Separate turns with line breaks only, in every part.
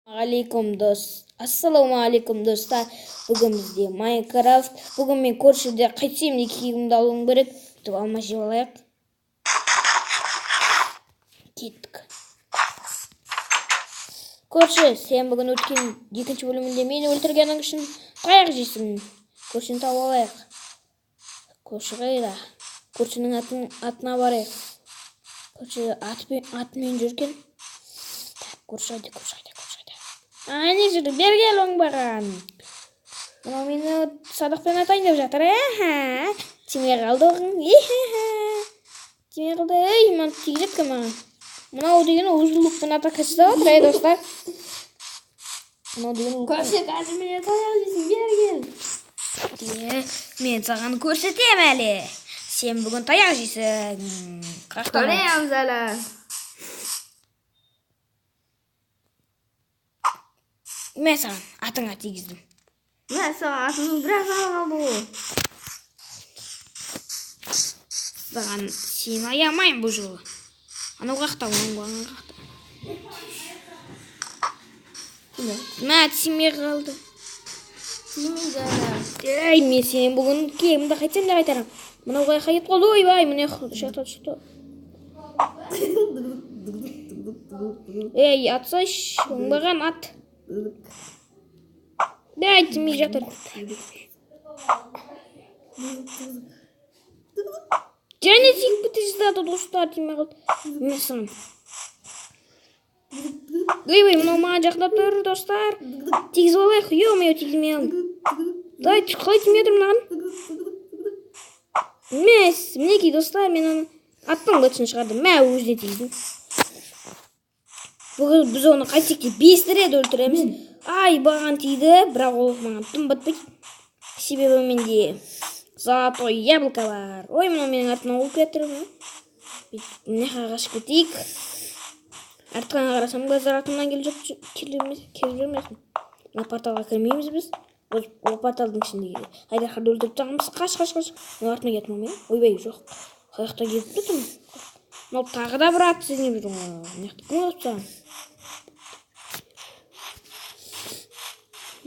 Алейкум дос. Ассалаумағалейкум, достар. Бүгін бізде Майнкрафт. Бүгін мен көршіде қайтсем де киімімді алуым керек. Бүйтіп алма жеп алайық. Кеттік. Көрші, сен бүгін өткен екінші бөлімінде мені өлтіргенің үшін таяқ жейсің. Көршіні тауып алайық. Көрші қайда? Көршінің атына барайық. Көрші атымен жүрген. Так, көрші қайда, көрші қайда, көрші қайда? Әне жүр, бері кел, оңбаған. Мынау мені садақпен атайын деп жатыр. Аха. Тимей қалды оғың. Ихаха. Тимей қалды. Ей, мынаны тигізеді екен маған. Мынау деген өзі лукпен атака жасап жатыр, ей, достар. Мынау деген лук.
Көрші, қазір мені таяқ жейсің, бері кел.
Е, мен саған көрсетемін әлі. Сен бүгін таяқ жейсің. Қаяқтан?
Көреміз әлі.
Мен саған атыңа тигіздім.
Мә, саған атымның біраз ғана қалды ғой.
Саған сені аямаймын бұл жолы. Анау қаяқта, оңбаған қаяқта? Мә, тимей қалды.
Тимейді әлі.
Ей, мен сенен бүгін киімді қайтсем де қайтарамын. Мынау қаяққа кетіп қалды? Ойбай, міне жақта шықты. Ей, атсайшы, оңбаған ат. Дәй, тимей жатыр. Және тиіп кете жаздады, достар, тимей қалды. Мә саған. Ойбай, мынау маған жақындап тұр, достар. Тигізіп алайық. Ё-моё, тигізбей алдым. Дай, қалай тимей жатыр мынаған? Мәс, мінекей, достар, мен оны аттың бытышын шығардым. Мә, өзіне тигіздім. Бүгін біз оны қайтсек те 5 рет өлтіреміз. Ай, маған тиді, бірақ ол маған тым батпайды. Себебі менде золотой яблоко бар. Ой, мынау менің артымнан қуып келе жатыр. Бүйтіп мына жаққа қашып кетейік. Артқа қарасам, қазір артымнан келе жүрмесін. Мына порталға кірмейміз біз. Ол порталдың ішіндегі айдархарды өлтіріп тастағанбыз. Қаш, қаш, қаш. Мынау артыма кетті ма менің? Ойбай, жоқ. Қай жақта кетіп тұр? Мынау тағы да бір ат іздеп жүр ғой. Мына жақта кім өлтіріп тастаған?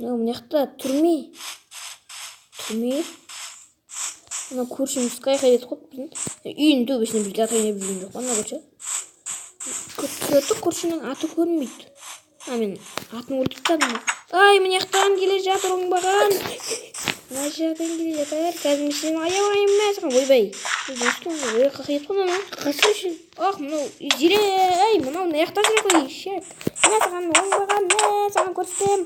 Мынау мына жақта түрме. Түрме. Мына көршіміз қай жаққа кетіп қалды біздің? Үйінің төбесіне бір ат ойнап жүрген жоқ па мына көрші? Көрші, көршінің аты көрінбейді. А, мен атын өлтіріп тастадым ғой. Ай, мына жақтан келе жатыр оңбаған. Мына жақтан келе жатыр. Қазір мен сені аямаймын, мә саған. Ойбай. Ой, қаққа кетіп қалды анау. Қашшы. Ах, мынау зере. Ай, мынау мына жақта жүр ғой, ешек. Мә саған оңбаған, мә саған көрсетемін.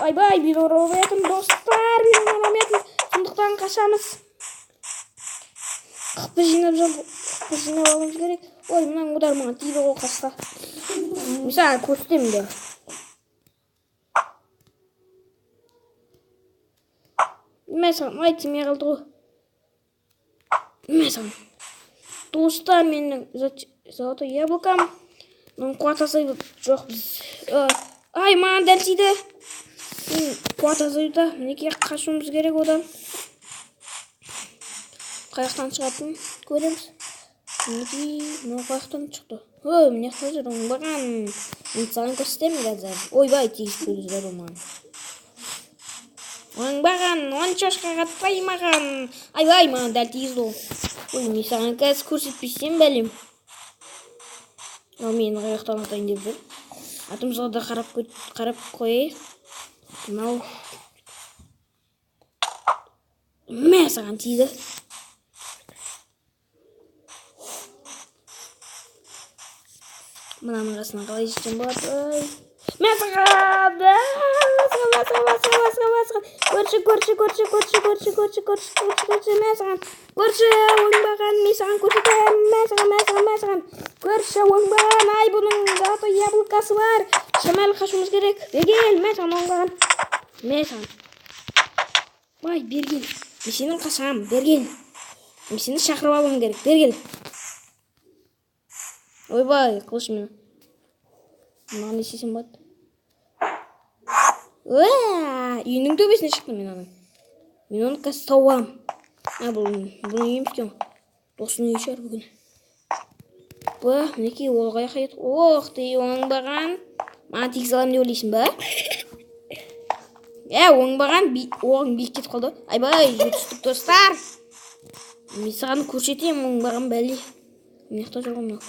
Ойбай, мен ұрып едім, достар, мен ұрып едім. Сондықтан қашамыз. Қыпты жинап қыпты жинап алуымыз керек. Ой, мынаның удары маған тиді ғой қасқа. Мен саған көрсетемін де. Мә саған, ай, тимей қалды ғой. Мә саған. Достар, менің золотой яблокам. Мынаның қуат азайды. Жоқ, біз, ай, маған дәл тиді. Мен қуат азаюда. Мінекей, қашуымыз керек одан. Қай жақтан шығатынын көреміз. Мінекей, мынау қай жақтан шықты? Ой, мына жақта жүр, оңбаған. Мен саған көрсетемін қазір. Ойбай, тиісіп кетіп жүр маған. Оңбаған, он шошқа қатпай маған. Айбай, маған дәл тигізді ол. Ой, мен саған қазір көрсетпесем бәлем. Мынау мені қай жақтан атайын деп жүр. Атымызға да қарап қояйық. Мынау. Мә, саған тиді. Мынаның қасына қалай жетсем болады? Ой. Мә саған! Мә саған, мә саған, мә саған, мә саған, мә саған. Көрші, көрші, көрші, көрші, көрші, көрші, көрші, көрші, көрші, мә саған. Көрші, оңбаған, мен саған көрсетемін. Мә саған, мә саған, мә саған. Көрші, оңбаған, ай, бұның золотой яблокасы бар. Шамалы қашуымыз керек. Бергел, мә саған, оңбаған. Мә саған. Ай, бергел. Мен сенен қашамын, бергел. Мен сені шақырып алуым керек, бергел. Ойбай, қылыш мені. Мынаған не істесем болады? Уа, үйінің төбесіне шықтым мен оның. Мен оны қазір тауып аламын. А, бұның үйі емес екен ғой. Досының үйі шығар бүгін. Ба, мінекей, ол қаяққа кетті? Ох ты, оңбаған. Маған тигізе аламын деп ойлайсың ба? Е, оңбаған, оғың биік кетіп қалды. Айбай, жетістік, достар. Мен саған көрсетемін, оңбаған бәле. Мына жақта жүр ғой мынау.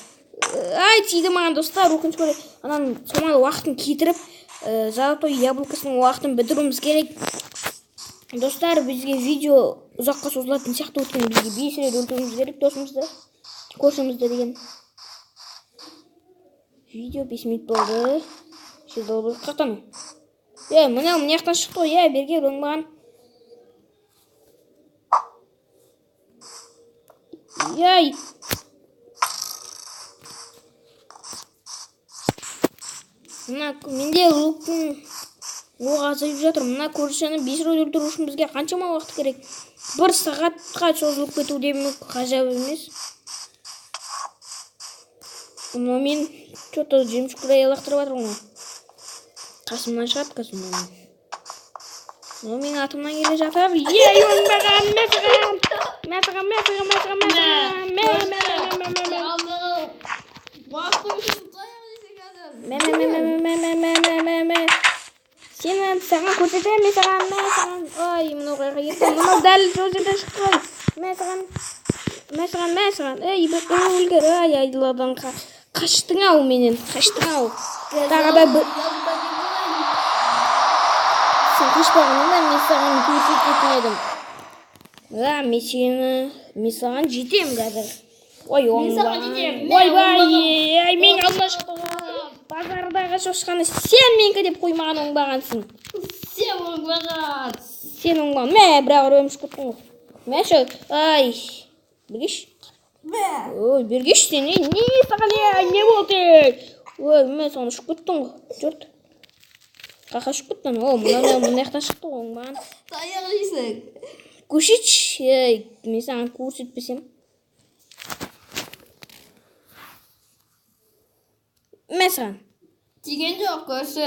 Ай, тиді маған, достар, өкінішке орай. Ананың шамалы уақытын кетіріп, золотой яблокосының уақытын бітіруіміз керек. Достар, бізге видео ұзаққа созылатын сияқты, өйткені бізге 5 рет өлтіруіміз керек досымызды, көршімізді деген. Видео 5 минут болды. Жерде қаяқтан? Е, мынау мына жақтан шықты ғой, е, бері кел, оңбаған. Ей. Мына менде луктың оғы азайып жатыр. Мына көршіні 5 рет өлтіру үшін бізге қаншама уақыт керек? 1 сағатқа созылып кету де ғажап емес. Мынау мен что-то жемшік лақтырып жатыр ғой. Қасымнан шығады қазір мынау. Мынау менің артымнан келе жатыр. Ей, оңбаған, мә саған. Мә саған, мә саған, мә саған, мә саған. Мә, мә, мә, мә, мә, мә. Мә, мә, мә, мә, мә, мә, мә, мә, мә. Сені саған көрсетемін, мен саған, мә саған. Ой, мынау қаяққа кетті? Мынау дәл сол жерден шықты ғой. Мә саған, мә саған, мә саған. Ей, бір өлгір. Ай, айдаладан қаштың ау менен, қаштың ау. Тағы да бір сен қашпағаныңда мен саған көрсететін едім. А, мен сені, мен саған жетемін қазір. Ой,
Мен саған жетемін.
Ойбай, ай, менің алдыма шықты ғой. Базардағы шошқаны сен менікі деп қоймаған оңбағансың.
Сен оңбаған.
Сен оңбаған. Мә, бірақ ұрып шығып кеттің ғой. Мә, шо, ай, бергеш. Ой, бергеш сен, не саған, не болды? Ой, мә, саған ұшып кеттің ғой. Жұрт. Қақа ұшып кеттің. О, мына мына жақтан шықты ғой оңбаған.
Таяқ жейсің.
Көрсетші, ей, мен саған көрсетпесем. Мә саған.
Тиген жоқ, көрші.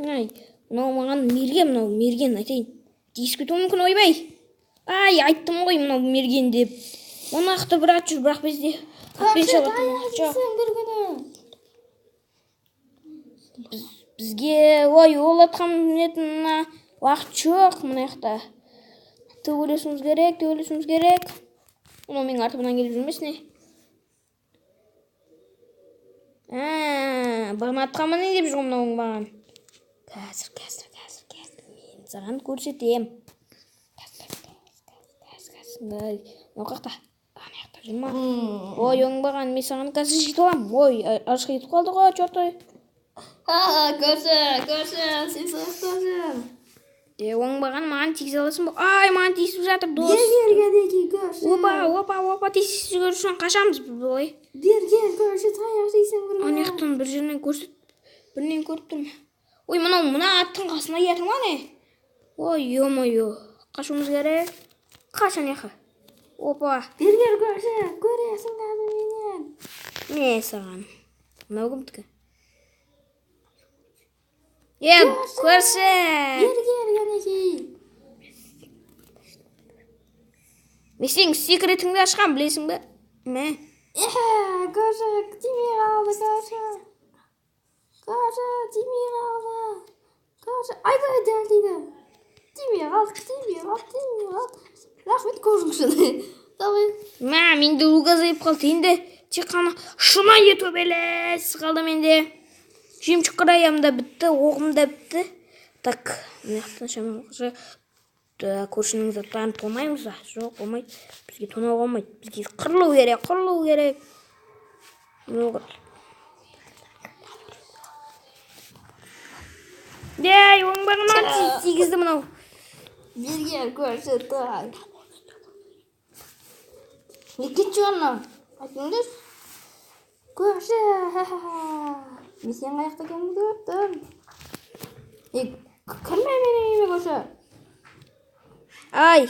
Ай, мынау маған мерген, мынау мерген, айтайын. Тиісіп кетуі мүмкін, ойбай. Ай, айттым ғой мынау мерген деп. Оны ақты бір ат жүр, бірақ бізде атпен
Көрші,
шабатын
таяқ
жоқ.
жейсің бір күні.
Бізге, ой, ол атқа мінетін уақыт жоқ мына жақта. Төбелесуіміз керек, төбелесуіміз керек. Мынау менің артымнан келіп жүрмесін, не? Бағана атқа мінейін деп жүр ғой мынау маған. Қазір, қазір, қазір, қазір. Мен саған көрсетем. Қазір, қазір, қазір, қазір. Мынау қаяқта? Ана жақта жүр ма? Ой, оңбаған, мен саған қазір жетіп аламын. Ой, алысқа кетіп қалды ғой, чертой.
Көрші, көрші, сен соқтасың.
Е, оңбаған, маған тигізе аласың ба? Ай, маған тиісіп жатыр, дос.
Бер кел, кәдеки, көрші.
Опа, опа, опа, тиісіп үшін қашамыз былай.
Бер кел, көрші, таяқ жейсің бір
Ана жақтан бір жерінен көрсет, бірінен көріп тұрмын. Ой, мынау мына аттың қасына келатыр ма не? Ой, ё-моё, қашуымыз керек. Қаш ана жаққа. Опа.
Бер кел, көрші, көресің қазір менен.
Міне саған. Мынау кімдікі? Е, көрші.
Бер кел, кәдеки.
Мен сенің секретіңді ашқам, білесің бе? Мә.
Көрші, тимей қалды, көрші. Көрші, тимей қалды. Көрші, айбай, дәл тиді. Тимей қалды, тимей қалды, тимей қалды. Рахмет көршің үшін. Давай.
Мә, менде лук азайып қалды. Енді тек қана шынайы төбелес қалды менде. Жемшік қараям да бітті, оғым да бітті. Так, мына жақтан шамалы көршінің заттарын тонаймыз ба? Жоқ, болмайды. Бізге тонауға болмайды. Бізге қырылу керек, қырылу керек. Ей, оңбағына тигізді мынау.
Бері кел, көрші, так. Екінші орны. Айтыңдаршы. Көрші, ха-ха-ха. Мен сенің қаяқта екеніңді көріп тұрмын. Ей, кірме менің үйіме, көрші.
Ай,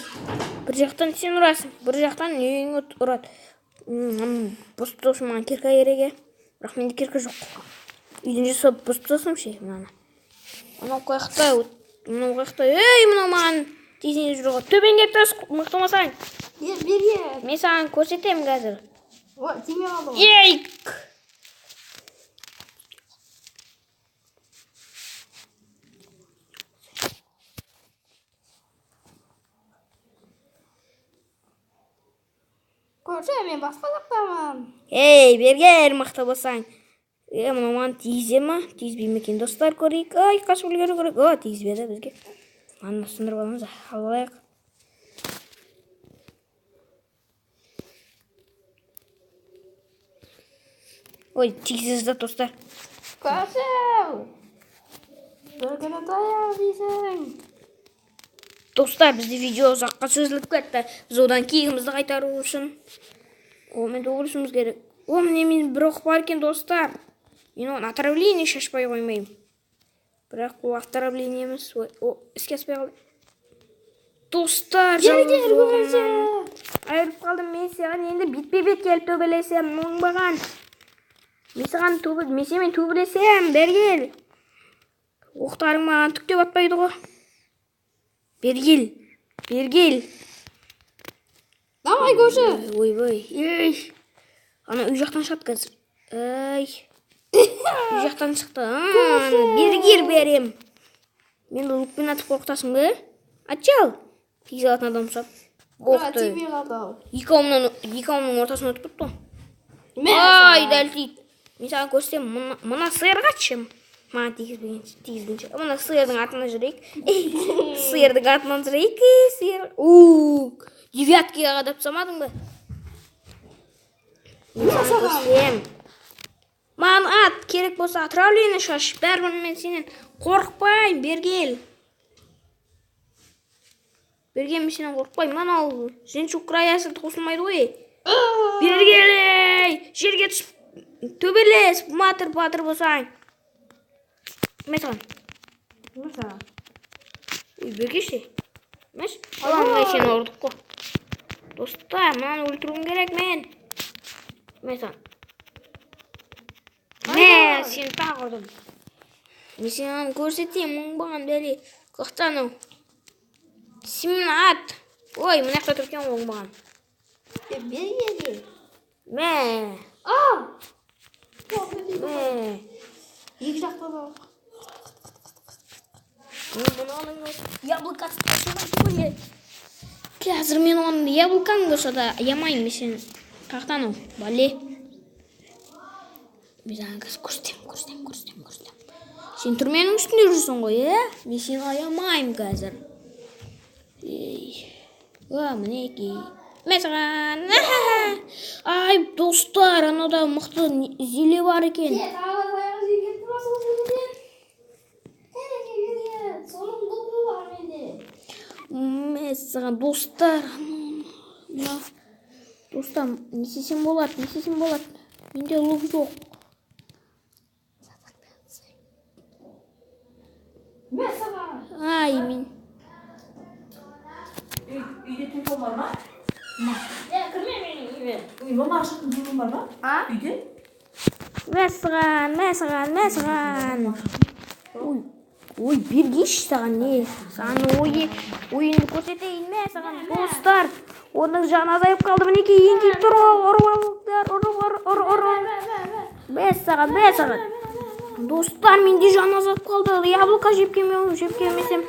бір жақтан сен ұрасың, бір жақтан үйіңе ұрады. Бұзып тастасын, маған кирка керек, е. Бірақ менде кирка жоқ. Үйден жасап бұзып тастасам ше, мынаны. Анау қаяқта, мынау қаяқта. Ей, мынау маған тиісіп жүр ғой. Төбеңге түс, мықты болсаң.
Бер, бер, бер.
Мен саған көрсетемін қазір.
Ой, тимей қалды ғой.
Ей!
Көрші, мен басқа жақтамын.
Ей, бері мықты болсаң. Е, мынау маған тигізе ма? Тигізбей ме екен, достар, көрейік. Ай, қашып үлгеру керек. О, тигізбеді бізге. Аны сындырып аламыз, алып алайық. Ой, тигізе жаздады, достар.
Көрші! Бір күні таяқ жейсің.
Достар, бізде видео ұзаққа созылып кетті. Біз одан кегімізді қайтару үшін онымен төбелесуіміз керек. О, міне, мен бір оқ бар екен, достар. Мен оны отравление шашпай қоймаймын. Бірақ ол отравление емес. Ой, о, іске аспай қалды. Достар,
Бері кел,
жалғыз
көрші!
оғынан айырылып қалдым. Мен саған енді бетпе-бет келіп төбелесемін, оңбаған. Мен саған мен сенімен төбелесемін, бері кел. Оқтарың маған түк те батпайды ғой. Бері кел, бері кел.
Давай, көрші!
Ойбай, ей. Ана үй жақтан шығады қазір. Ай. Үй жақтан шықты. Ана, бері кел, берем. Мен лукпен атып қорқытасың ба? Атшы ал. Тигізе алатын адам ұқсап. Оқты.
Тимей қалды ау.
Екі ауымның ортасына өтіп кетті ғой.
Мә
Ай,
саған.
дәл тиді. Мен саған көрсетемін, мына сиырға атшы. Маған тигізбегенше, тигізгенше. Мына сиырдың артынан жүрейік. Сиырдың артынан жүрейік. Ей, сиыр. У, девяткаға қадап тастамадың ба? Мен саған көрсетемін. Маған ат керек болса, отравление шаш. Бәрібір мен сенен қорықпаймын, бері кел. Бері кел, мен сенен қорықпаймын. Анау жемчуг краясы қосылмайды ғой. Бері кел, ей! Жерге түсіп төбелес, батыр батыр болсаң. Мә саған.
Мә саған.
Ой, бері келші. Мәш, аламын, сені ұрдық қой. Достар, мынаны өлтіруім керек мен. Мә саған. Мә, сені тағы ұрдым. Мен саған көрсетемін, оңбаған бәле. Қақта анау. Сен мені ат. Ой, мына жақта тұр екен ғой оңбаған.
Е, бері кел.
Мә,
А!
мә.
Екі жақта да.
Мынаның яблокасы ғой. Қазір мен оның яблокаң болса да аямаймын мен сені. Қақта анау, бәле. Мен саған қазір көрсетемін, көрсетемін, көрсетемін, көрсетемін. Сен түрменің үстінде жүрсің ғой, иә? Мен сені аямаймын қазір. Ей. Уа, мінекей. Мә саған. Ай, достар, анада мықты зеле бар екен.
Е, тағы да таяқ жеп кетті ма сол зеледен? Кәнекей, бері кел. Соның лугы бар менде.
Мә саған, достар. Мына достар, не істесем болады, не істесем болады? Менде лук жоқ.
Мә саған.
Ай, мен.
Үйде телефон бар ма?
Е, кірме менің үйіме.
Үй, мама ашатын телефон бар ма?
А?
Үйде?
Мә саған, мә саған, мә саған. Ой, ой, бергеші саған не? Саған ой, ойынды көрсетейін, мә саған. Достар, оның жаны азайып қалды, мінекей еңкейіп тұр ғой, ұрып алыңдар, ұрып, ұр, ұр, ұр, ұр. Мә саған, мә саған. Достар, менде жан азайып қалды. Яблоко жеп келмеу, жеп келмесем.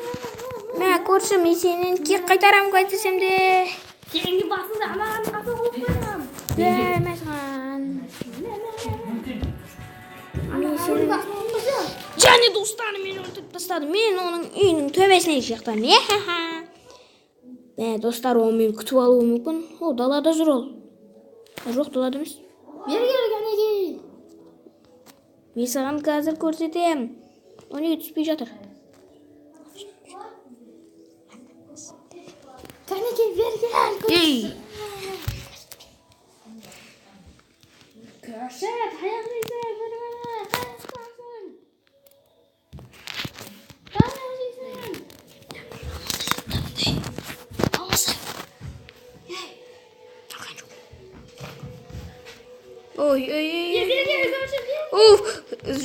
Мә, көрші, мен сенен кек қайтарамын қайтсем де.
Сенің басыңды анаған қаса қойып қоямын.
Мә, мә саған. Мен сені. Және достар, мені өлтіріп тастады. Мен оның үйінің төбесіне шықтым. Е-ха-ха. Мә, достар, ол мені күтіп алуы мүмкін. О, далада жүр ол. А, жоқ, далада емес.
Бері кел, кәнекей.
Мен саған қазір көрсетемін. О, неге түспей жатыр?
Кәнекей, бері кел.
Ей!
Көрші, таяқ жейсің, бір күні. Таяқ жейсің. Таяқ жейсің.
Алмаса. Алған жоқ. Ой, ой, ой.
Бері кел, көрші, бері.
Уф,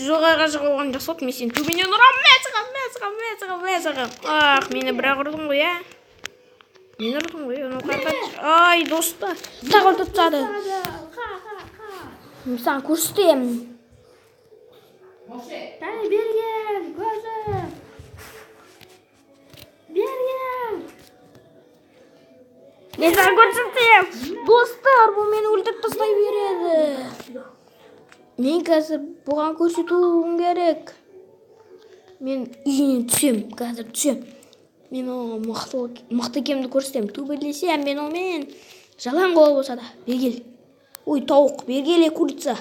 жоғарыға жығылған жақсы болды. Мен сені төменнен ұрамын. Мә саған, мә саған, мә саған, мә саған. Ах, мені бірақ ұрдың ғой, ә? Мені ұрдың ғой, анау қайда? Ай, достар, тағы өлтіріп тастады.
Қа, қа, қа.
Мен саған көрсетемін.
Кәне, бері кел, көрші. Бері кел.
Мен саған көрсетемін. Достар, бұл мені өлтіріп тастай береді. Мен қазір бұған көрсетуім керек. Мен үйіне түсем, қазір түсем. Мен оған мықты екенімді көрсетемін. Төбелесемін мен онымен. Жалаң қол болса да. Бері кел. Ой, тауық, бері кел, курица.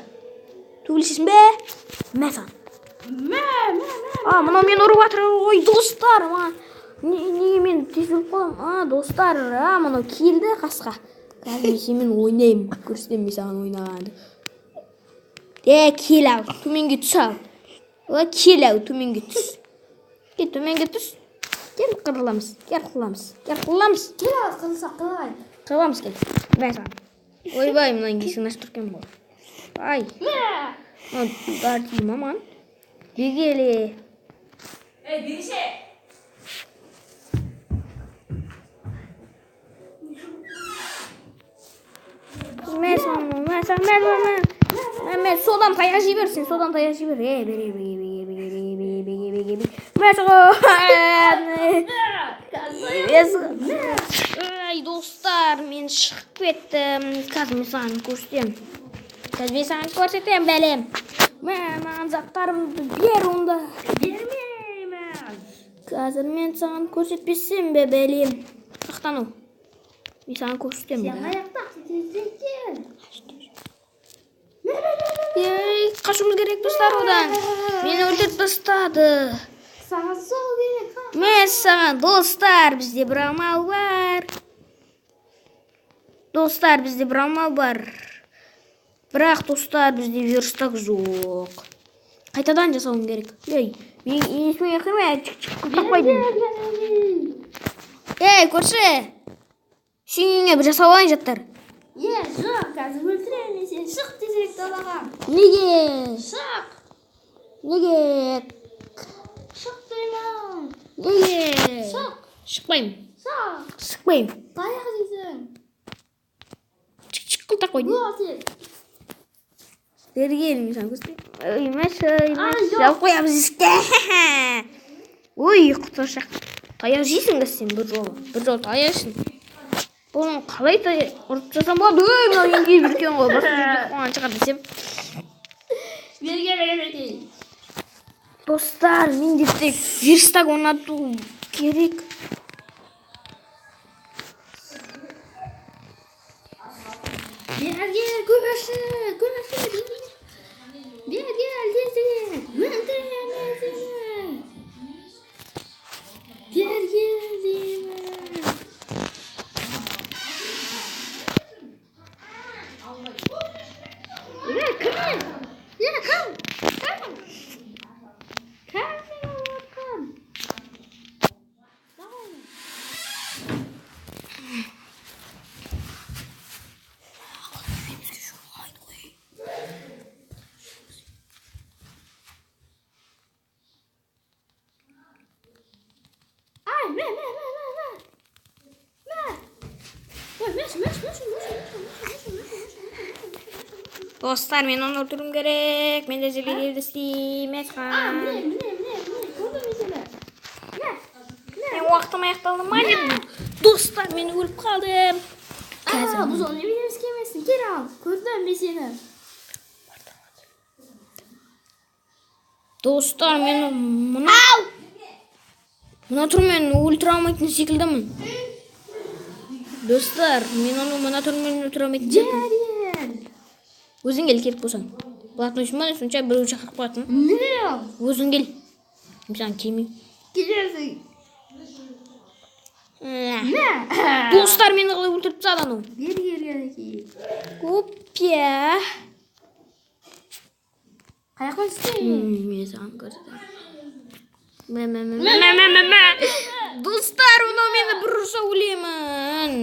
Төбелесесің бе? Мә саған.
Мә, мә, мә.
А, мынау мені ұрып жатыр. Ой, достар, маған неге мен тез өліп қаламын? А, достар, а, мынау келді қасқа. Қазір мен сенімен ойнаймын. Көрсетемін мен саған ойнағанды. Е, кел ал, төменге түс ал. Ой, кел ал, төменге түс. Кел, төменге түс. Кел, қырыламыз. Кел, қырыламыз. Кел, қырыламыз.
Кел ал, қырылсақ, қырылайық.
Қырыламыз, кел. Мә саған. Ойбай, мынаның есігін ашып тұр екен ғой. Ай.
Мә.
Мынау бәрі тиді ма маған? Бері кел, е.
Ей, беріші.
Мә саған, мә саған, мә, мә, мә. Мә, мә, содан таяқ жей бер, сен содан таяқ жей бер. Е, бері, бері, бері, бері, бері, бері, бері, бері. Мә саған. Мә саған. Ай, достар, мен шығып кеттім. Қазір мен саған көрсетемін. Қазір мен саған көрсетемін, бәлем. Мә, маған заттарымды бер онда.
Бермеймін.
Қазір мен саған көрсетпесем бе, бәлем. Сақтану. Мен саған көрсетемін.
Сен аяқта, тезірек кел.
Ей, қашуымыз керек, достар, одан. Мені өлтіріп тастады.
Саған сол керек, ха.
Мә саған, достар, бізде бір амал бар. Достар, бізде бір амал бар. Бірақ, достар, бізде верстак жоқ. Қайтадан жасауым керек. Ей, мен есіме кірмей, чик-чик таппаймын. Ей, көрші. Сен үйіңе бір жасап алайын заттар.
Е, жоқ, қазір өлтіремін мен сені. Шық тезірек далаға.
Неге?
Шық.
Неге?
Шық деймін.
Неге?
Шық.
Шықпаймын.
Шық.
Шықпаймын.
Таяқ жейсің.
Чик-чик қылта қойдым.
Бол тез.
Бері кел, мен саған көрсетейін. Ой, мәші,
А, жоқ.
жауып қоямыз есікті. Ой, құтыршақ. Таяқ жейсің бе сен бір жолы? Бір жолы таяқ жейсің. Бұны қалай таяқ ұрып тастасам болады? Ой, мынау еңкейіп жүрген ғой. Басқа жерге қойған шығар десем.
Бері кел, бері кел.
Достар, мен де тек верстак орнату керек.
Бері кел, көмекші, көмекші. Бері кел, тезірек. Өлтіремін мен сені. Бері кел деймін. Е, кім? Е, кім? Кім? Кім сені ұрып? Давай. Ай, мә, мә, мә, мә, мә. Мә. Ой, мәш, мәш, мәш, мәш, мәш, мәш, мәш, мәш.
Достар, мен оны өлтіруім керек. Мен де жерге істеймін.
А, міне, міне, міне, міне, көрдім мен сені. Мә,
Мен уақытым аяқталды ма деп. Достар, мен өліп қалдым.
А, бұл жолы немене келмесін. Кел ал, көрдім мен сені.
Достар, мен мына түрмен өлтіре алмайтын секілдімін. Достар, мен оны мына түрмен өлтіре алмайтын секілдімін.
Жарен.
Өзің кел, керек болсаң. Блатной ма, сонша біреу шақырып қоятын.
Міне ал.
Өзің кел. Мен саған келмеймін.
Келесің. Мә.
Достар, мені қалай өлтіріп тастады анау.
Бері кел, кәнекей.
Опя.
Қаяқтан түстің?
Мен саған көрсетемін. Мә, мә, мә, мә, мә, мә, мә. Достар, мынау мені бір ұрса өлемін.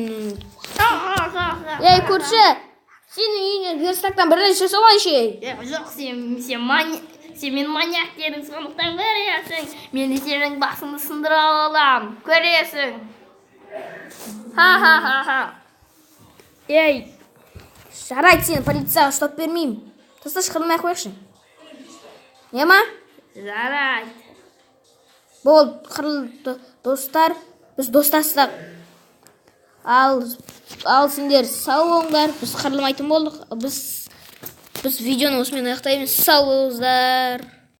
Ей, көрші, сенің үйіңе верстактан бір нәрсе жасап алайыншы.
Е, жоқ, сен мен маньяк дедің, сондықтан көресің. Мен де сенің басыңды сындыра аламын. Көресің. Ха-ха-ха-ха.
Ей, жарайды, сені полицияға ұстап бермеймін. Тасташы, қырылмай ақ қояйықшы. Не ма?
Жарайды.
Болды, қырылды. Достар, біз достастық. Ал сендер сау болыңдар. Біз қырылмайтын болдық. Біз видеоны осымен аяқтаймыз. Сау болыңыздар.